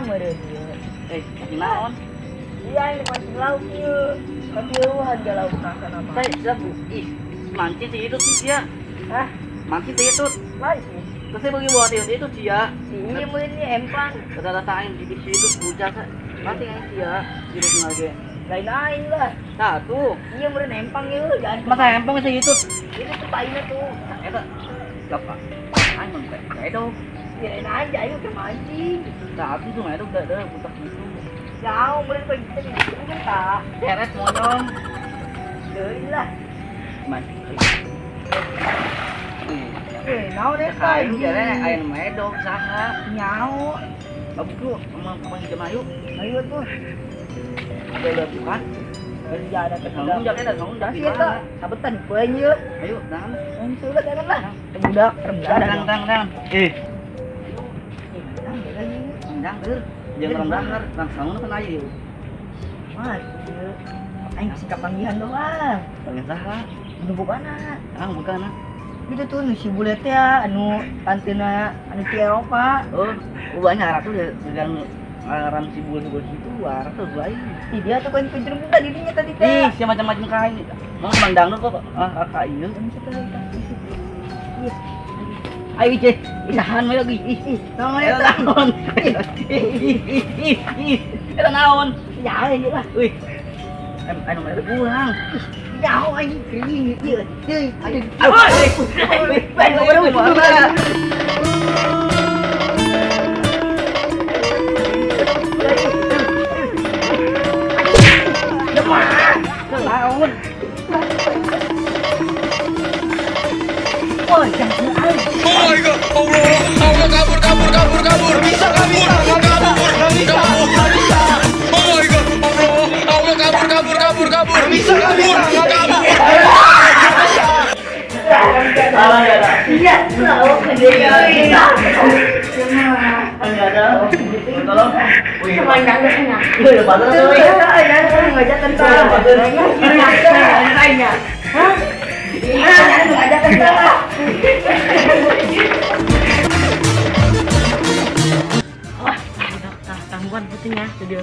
Meureun ieu. Eh, naon? Iya, ini mancing lauk ieu. Kan ieu harga lauk kana mah. Teh, siap. Ih, mancing sih itu sih sia. Hah? Mancing sih itu. Mancing. Terus saya bagi buat itu sia. Iya, meureun ieu empang. Rata-rata aing di situ bujak. Mancing aing sia, di lagi. Lain aing lah. Nah, tuh. Iya meureun empang ieu, jangan. Masa empang sih itu? Itu tuh paina tuh. Eta. Siapa? Aing mah kayak itu. Ya lain aja aing ke mancing. Nah, tuh mah itu udah butak gitu. Jauh meureun pagi teh gitu kan tah. Seret monyong. Deui lah. Mancing. Eh, naon eta? Aing jare aing mah edog saha? Nyaho. Bagus tuh, emang jam ayu. Ayo tuh. Ada bukan? Kerja ada kerja. Jangan ada dah. Iya tuh, sabetan poe ieu. Ayo, nah. Sudah jangan lah. Budak, rendang, rendang. Eh. Rendang, eur. Jangan rendang, langsung kan ayo. Mah, ieu. Aing sikap panggihan doang. Panggihan saha? Nu bogana. Ah, bogana. Itu tuh nu si bule teh anu tantena anu ti Eropa. Oh, banyak ratu dengan ngaran si bule-bule situ, ratu lain. Ih, dia tuh kan pinter muda dirinya tadi teh. Ih, sia macam-macam kain. Mau mandang lu kok ah ka ieu. Ih. Ayo ceh, isahan we lagi. Ih, ih, naon eta? Naon? Ih, ih, ih, ih. Eta naon? Ya, ieu lah. Wih. Anu mah kurang. Jauh aing kering ieu. Deui. Ayo. Naon? Oh, jangan aing. Oh my God, Allah, Allah kabur, kabur, kabur, kabur. Bisa, kabur, kabur, kabur, bisa. Oh my God, Allah, Allah kabur, kabur, kabur, kabur. Bisa, kabur, kabur. Iya, tolong. Wah, tangguhan putihnya studio.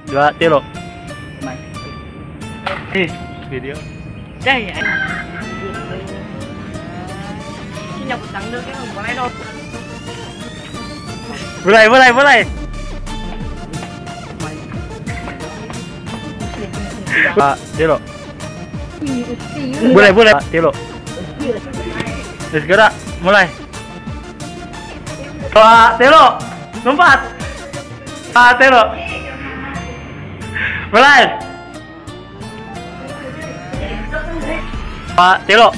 Dua tilo. Ih, video. Dah ya. Ini aku tanggal kan boleh dong. Mulai, mulai, mulai. Dua tilo. Boleh, boleh. Tilo. Segera mulai. Dua tilo. Lompat. Dua tilo. Mulai. Dua tilo.